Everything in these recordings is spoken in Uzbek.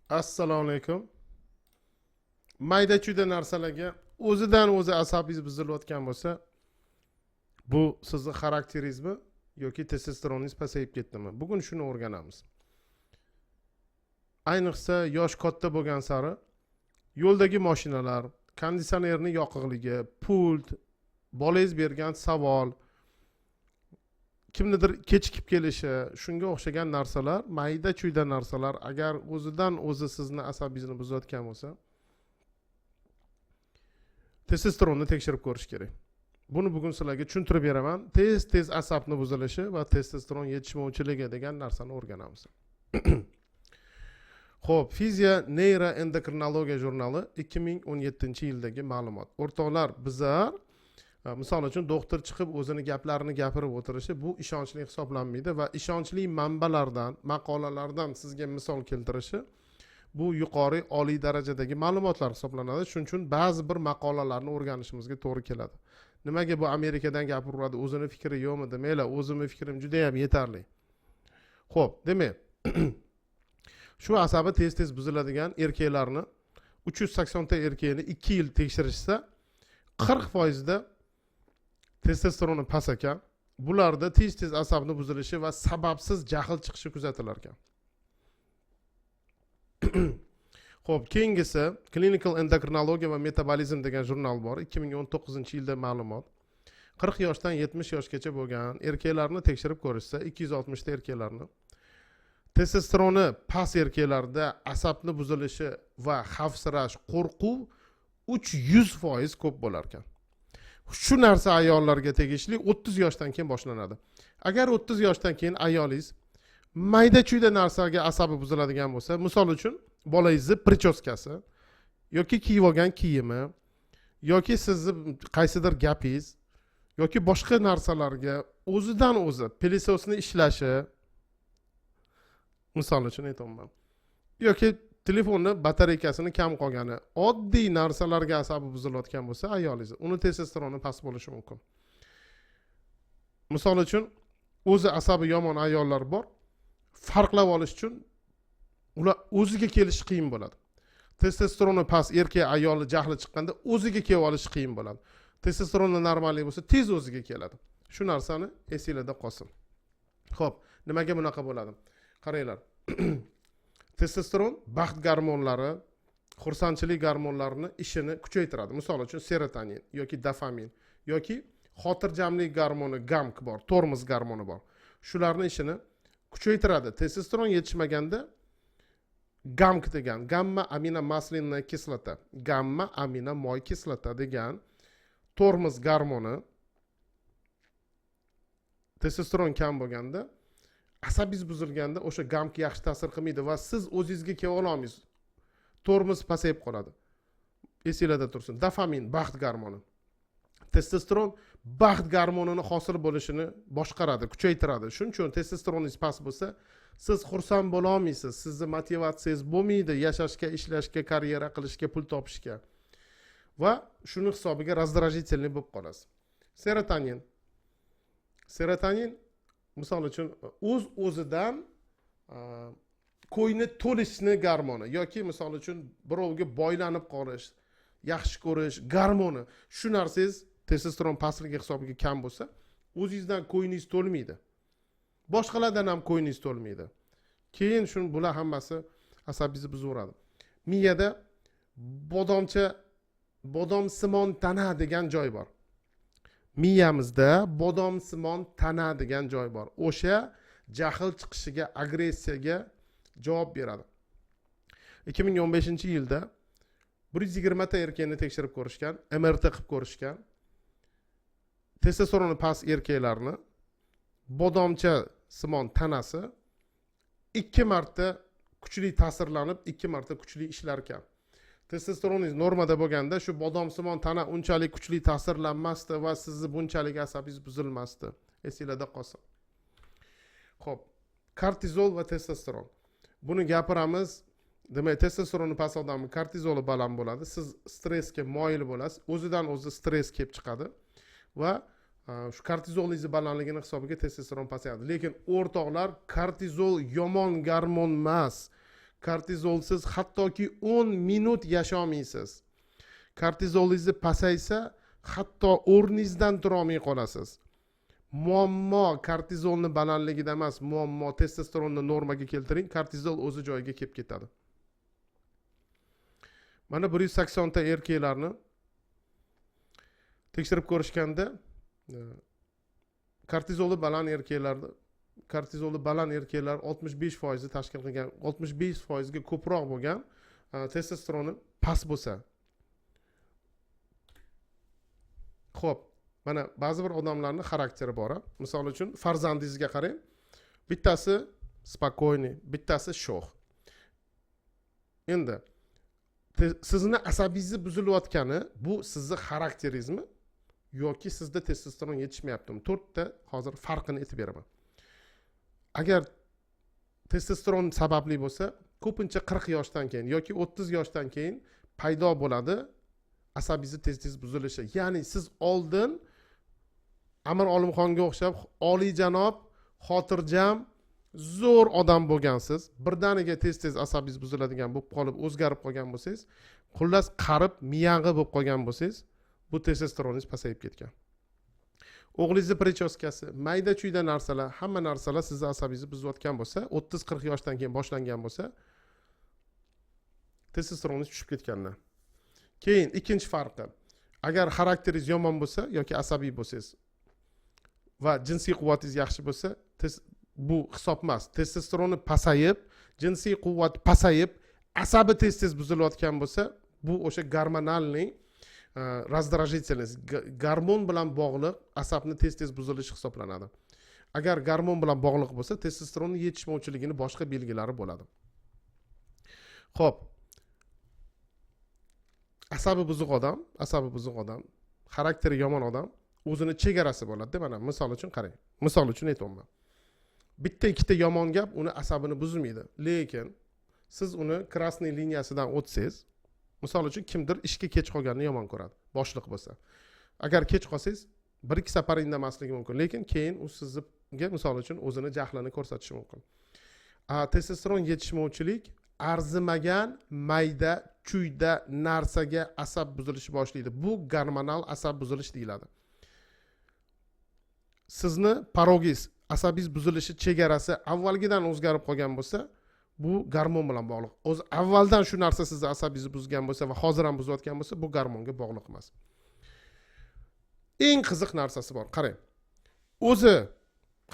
Assalomu alaykum. Mayda chuyda narsalarga o'zidan o'zi asabingiz buzilayotgan bo'lsa, bu sizni xarakteringizmi yoki testosteroningiz pasayib ketdimi? Bugun shuni o'rganamiz. Ayniqsa yosh katta bo'lgan sari yo'ldagi mashinalar, konditsionerni yoqiqligi, pult, bolangiz bergan savol, kimnidir kechikib kelishi, shunga o'xshagan narsalar, mayda chuyda narsalar agar o'zidan o'zi sizni asabingizni buzayotgan bo'lsa, testosteronni tekshirib ko'rish kerak. Buni bugun sizlarga tushuntirib beraman. Tez tez asabni buzilishi va testosteron yetishmovchiligi degan narsani o'rganamiz. Xo'p, Fiziya neyroendokrinologiya jurnali, 2017 yildagi ma'lumot. O'rtoqlar, bizlar misol uchun, doktor chiqib o'zini gaplarini gapirib o'tirishi, bu ishonchli hisoblanmaydi va ishonchli manbalardan, maqolalardan sizga misol keltirishi, bu yuqori, oliy darajadagi ma'lumotlar hisoblanadi. Shuning uchun ba'zi bir maqolalarni o'rganishimizga to'g'ri keladi. Nimaga bu Amerikadan gapiraveradi, o'zini fikri yo'qmi demanglar, o'zimni fikrim judayam yetarli. Xo'p, demak, shu asabi tez tez buziladigan erkaklarni, 380 ta erkakni 2 yil tekshirishsa, 40 foizda testosteroni past ekan. Bularda tez tez asabni buzilishi va sababsiz jahl chiqishi kuzatilar ekan. Xo'p, keyingisi Clinical Endokrinologiya va metabolizm degan jurnal bor, 2019 yilda ma'lumot. 40 yoshdan 70 yoshgacha bo'lgan erkaklarni tekshirib ko'rishsa, 260 ta erkaklarni, testosteroni past erkaklarda asabni buzilishi va xavfsirash, qo'rquv 300% ko'p bo'lar ekan. Shu narsa ayollarga tegishli 30 yoshdan keyin boshlanadi. Agar 30 yoshdan keyin ayolingiz mayda chuyda narsaga asabi buziladigan bo'lsa, misol uchun, bolangizni причёска si yoki kiyib olgan kiyimi yoki sizni qaysidir gapingiz yoki boshqa narsalarga o'zidan o'zi, пылесос ni ishlashi, misol uchun aytyapman, yoki telefonni batareykasini kam qolgani, oddiy narsalarga asabi buzilayotgan bo'lsa ayolingizni, uni testosteroni past bo'lishi mumkin. Misol uchun, o'zi asabi yomon ayollar bor, farqlab olish uchun ular o'ziga kelishi qiyin bo'ladi. Testosteroni past erkak ayolni jahli chiqqanda o'ziga kelib olishi qiyin bo'ladi. Testosteroni нормальный bo'lsa, tez o'ziga keladi. Shu narsani esinglarda qolsin. Ho'p, nimaga bunaqa bo'ladi? Qaranglar, testosteron baxt gormonlari, xursandchilik gormonlarini ishini kuchaytiradi. Misol uchun, serotonin yoki dopamin yoki xotirjamlik gormoni GAMK bor, tormoz gormoni bor, shularni ishini kuchaytiradi. Testosteron yetishmaganda GAMK degan, гамма аминомасляная кислота, gamma amino moy kislota degan tormoz gormoni, testosteron kam bo'lganda, asabingiz buzilganda o'sha GAMK yaxshi ta'sir qilmaydi va siz o'zingizga kela ololmaysiz, tormoz pasayib qoladi. Esinglarda tursin. Dopamin baxt gormoni. Testosteron baxt gormonini hosil bo'lishini boshqaradi, kuchaytiradi. Shuning uchun testosteroningiz past bo'lsa, siz xursand bo'lolmaysiz, sizni motivatsiyangiz bo'lmaydi yashashga, ishlashga, karyera qilishga, pul topishga va shuni hisobiga раздражительный bo'lib qolasiz. Serotonin. Serotonin, misol uchun, o'z o'zidan ko'ngli to'lishni gormoni yoki, misol uchun, birovga boylanib qolish, yaxshi ko'rish gormoni. Shu narsangiz testosteron pastligi hisobiga kam bo'lsa, o'zingizdan ko'nglingiz to'lmaydi, boshqalardan ham ko'nglingiz to'lmaydi. Keyin shu bular hammasi asabingizni buzaveradi. Miyada bodomcha, bodomsimon tana degan joy bor. Miyamizda bodomsimon tana degan joy bor, o'sha jahl chiqishiga, agressiyaga javob beradi. 2015 yilda 120 ta erkakni tekshirib ko'rishgan, MRT qilib ko'rishgan. Testosteroni past erkaklarni bodomcha simon tanasi ikki marta kuchli ta'sirlanib, ikki marta kuchli ishlar ekan. Testosteroningiz normada bo'lganda, shu bodomsimon tana unchalik kuchli ta'sirlanmasdi va sizni bunchalik asabingiz buzilmasdi. Esinglarda qolsin. Ho'p, kortizol va testosteron, buni gapiramiz. Demak, testosteroni past odamni kortizoli baland bo'ladi, siz stressga moyil bo'lasiz, o'zidan o'zi stress kelib chiqadi va shu kortizolingizni balandligini hisobiga testosteron pasayadi. Lekin, o'rtoqlar, kortizol yomon gormon emas. Kortizolsiz hattoki 10 minut yasholmaysiz. Kortizolingiz pasaysa, hatto o'rningizdan turolmay qolasiz. Muammo kortizolni balandligida emas, muammo testosteronni normaga keltiring, kortizol o'zi joyiga kelib ketadi. Mana 180 ta erkaklarni tekshirib ko'rishganda kortizoli baland erkaklarda, kortizoli baland erkaklar 65% tashkil qilgan, 65% ga ko'proq bo'lgan testosteroni past bo'lsa. Xo'p, mana ba'zi bir odamlarning xarakteri bor. Misol uchun farzandingizga qarang. Bittasi spokойный, bittasi sho'x. Endi sizni asabingizni buzilayotgani bu sizni xarakteringizmi yoki sizda testosteron yetishmayaptimi? To'rtta hozir farqini aytib beraman. Agar testosteron sababli bo'lsa, ko'pincha 40 yoshdan keyin yoki 30 yoshdan keyin paydo bo'ladi asabingizni tez-tez buzilishi. Ya'ni siz oldin Amir Olimxonga o'xshab oliyjanob, xotirjam, zo'r odam bo'lgansiz, birdaniga tez-tez asabingiz buziladigan bo'lib qolib, o'zgarib qolgan bo'lsangiz, xullas qarib, miyang'i bo'lib qolgan bo'lsangiz, bu testosteroningiz pasayib ketgan. O'g'lingizni prichoskasi, mayda-chuyda narsalar, hamma narsalar sizni asabingizni buzayotgan bo'lsa, 30-40 yoshdan keyin boshlangan bo'lsa, testosteroningiz tushib ketgandan. Keyin ikkinchi farqi, agar xarakteringiz yomon bo'lsa yoki asabiy bo'lsangiz va jinsiy quvvatingiz yaxshi bo'lsa, bu hisob emas. Testosteroni pasayib, jinsiy quvvat pasayib, asabi tez-tez buzilayotgan bo'lsa, bu o'sha gormonalniy раздражительность, gormon bilan bog'liq asabni tez-tez buzilishi hisoblanadi. Agar gormon bilan bog'liq bo'lsa, testosteronni yetishmovchiligini boshqa belgilari bo'ladi. Xo'p. Asabi buzuq odam, asabi buzuq odam, xarakteri yomon odam, o'zini chegarasi bo'ladi-da. Mana misol uchun qarang. Misol uchun aytyapman. Bitta ikkita yomon gap uni asabini buzmaydi, lekin siz uni красный liniyasidan o'tsangiz, misol uchun kimdir ishga kech qolganini yomon ko'radi, boshliq bo'lsa. Agar kech qolsangiz, bir ikki safar indamasligi mumkin, lekin keyin u sizga misol uchun o'zini jahlini ko'rsatishi mumkin. Testosteron yetishmovchilik arzimagan mayda chuyda narsaga asab buzilishi boshlaydi. Bu gormonal asab buzilish deyiladi. Sizni parogingiz, asabingiz buzilishi chegarasi avvalgidan o'zgarib qolgan bo'lsa, bu gormon bilan bog'liq. O'zi avvaldan shu narsa sizni asabingizni buzgan bo'lsa va hozir ham buzayotgan bo'lsa, bu gormonga bog'liq emas. Eng qiziq narsasi bor, qarang. O'zi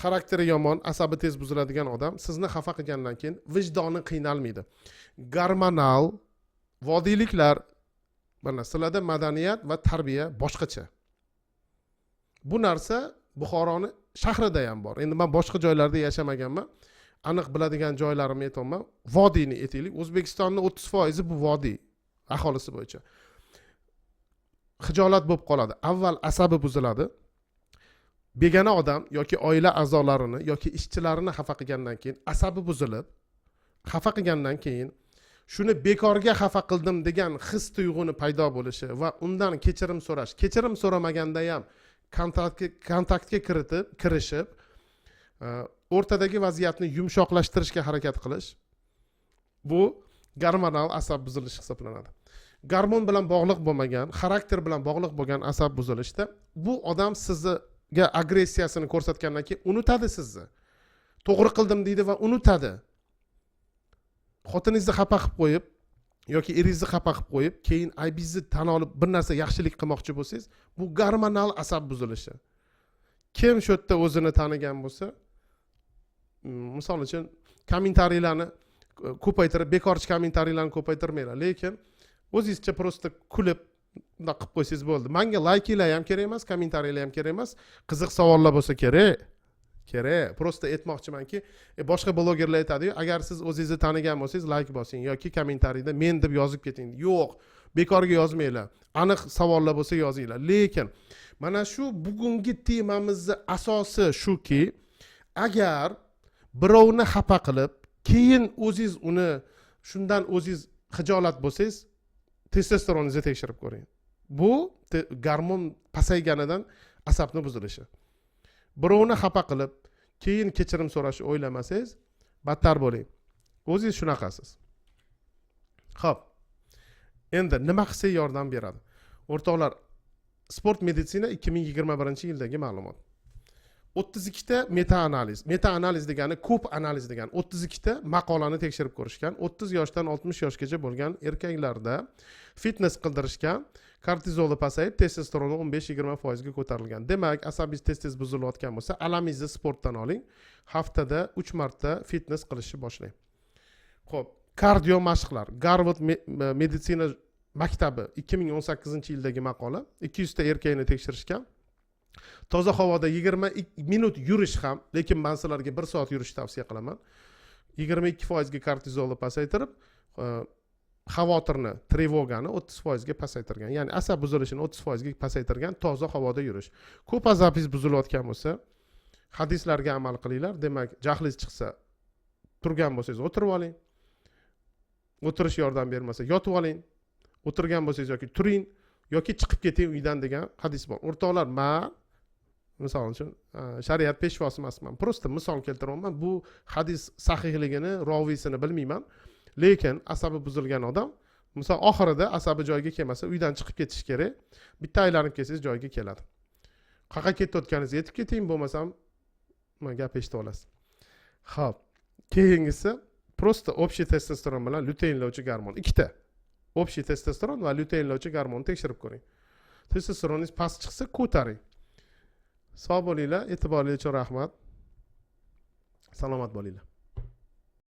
xarakteri yomon, asabi tez buziladigan odam sizni xafa qilgandan keyin vijdoni qiynalmaydi. Gormonal vodiyliklar, mana sizlarda madaniyat va tarbiya boshqacha. Bu narsa Buxoroni shahrida ham bor. Endi men boshqa joylarda yashamaganman. Aniq biladigan joylarimni aytaman. Vodiyni aytaylik. O'zbekistonning 30% bu vodiy aholisi bo'yicha. Xijolat bo'lib qoladi. Avval asabi buziladi. Begona odam yoki oila a'zolarini yoki ishchilarini xafa qilgandan keyin asabi buzilib, xafa qilgandan keyin shuni bekorga xafa qildim degan his tuyg'uni paydo bo'lishi va undan kechirim so'rash. Kechirim so'ramaganda ham kontaktga kirishib, o'rtadagi vaziyatni yumshoqlashtirishga harakat qilish, bu gormonal asab buzilishi hisoblanadi. Gormon bilan bog'liq bo'lmagan, xarakter bilan bog'liq bo'lgan asab buzilishda bu odam sizga agressiyasini ko'rsatgandan keyin unutadi sizni. To'g'ri qildim deydi va unutadi. Xotiningizni xafa qilib qo'yib yoki eringizni xafa qilib qo'yib, keyin aybingizni tan olib bir narsa yaxshilik qilmoqchi bo'lsangiz, bu gormonal asab buzilishi. Kim shu yerda o'zini tanigan bo'lsa, misol uchun kommentariylarni ko'paytirib, bekorchi kommentariylarni ko'paytirmanglar, lekin o'zingizcha просто kulib bundoq qilib qo'ysangiz bo'ldi. Menga laykinglar ham kerak emas, kommentariylar ham kerak emas, qiziq savollar bo'lsa kerak. Kerak. Просто aytmoqchimanki, boshqa blogerlar aytadi-yu, agar siz o'zingizni tanigan bo'lsangiz, layk bosing yoki kommentariyda men deb yozib keting. Yo'q, bekorga yozmanglar. Aniq savollar bo'lsa yozinglar. Lekin mana shu bugungi temamizni asosi shuki, agar birovni xafa qilib, keyin o'zingiz uni shundan o'zingiz xijolat bo'lsangiz, testosteroningizni tekshirib ko'ring. Bu gormon pasayganidan asabni buzilishi. Birovni xafa qilib, keyin kechirim so'rashni o'ylamasangiz, battar bo'ling. O'zingiz shunaqasiz. Ho'p, endi nima qilsak yordam beradi, o'rtoqlar? Sport meditsina, 2021-yildagi ma'lumot. 32 ta meta analiz. Meta analiz degani ko'p analiz degani. 32 ta maqolani tekshirib ko'rishgan. 30 yoshdan 60 yoshgacha bo'lgan erkaklarda fitness qildirishgan. Kortizoli pasayib, testosteroni 15-20 foizga ko'tarilgan. Demak, asabingiz tez tez buzilayotgan bo'lsa, alamingizni sportdan oling. Haftada 3 marta fitness qilishni boshlang. Ho'p, kardio mashqlar. Garvard meditsina maktabi, 2018-yildagi maqola. 200 ta erkakni tekshirishgan. Toza havoda 20 minut yurish ham, lekin man sizlarga bir soat yurishni tavsiya qilaman, 22 foizga kortizolni pasaytirib, xavotirni, тревога ni 30 foizga pasaytirgan, ya'ni asab buzilishini 30 foizga pasaytirgan toza havoda yurish. Ko'p asabingiz buzilayotgan bo'lsa, hadislarga amal qilinglar. Demak, jahlingiz chiqsa, turgan bo'lsangiz, o'tirib oling. O'tirish yordam bermasa, yotib oling. O'tirgan bo'lsangiz, yoki turing, yoki chiqib keting uydan degan hadis bor. O'rtoqlar, man misol uchun shariat peshvosi emasman, просто misol keltiryapman. Bu hadis sahihligini, roviysini bilmayman, lekin asabi buzilgan odam, misol, oxirida asabi joyiga kelmasa, uydan chiqib ketishi kerak. Bitta aylanib kelsangiz, joyiga keladi. Qayerqa ketayotganingizga yetib keting, bo'lmasam gap eshitib olasiz. Ho'p, keyingisi просто общий testosteron bilan lyuteinlovchi gormon. Ikkita, общий testosteron va lyuteinlovchi gormonni tekshirib ko'ring. Testosteroningiz past chiqsa, ko'taring. Sog' bo'linglar, e'tiboringiz uchun rahmat, salomat bo'linglar.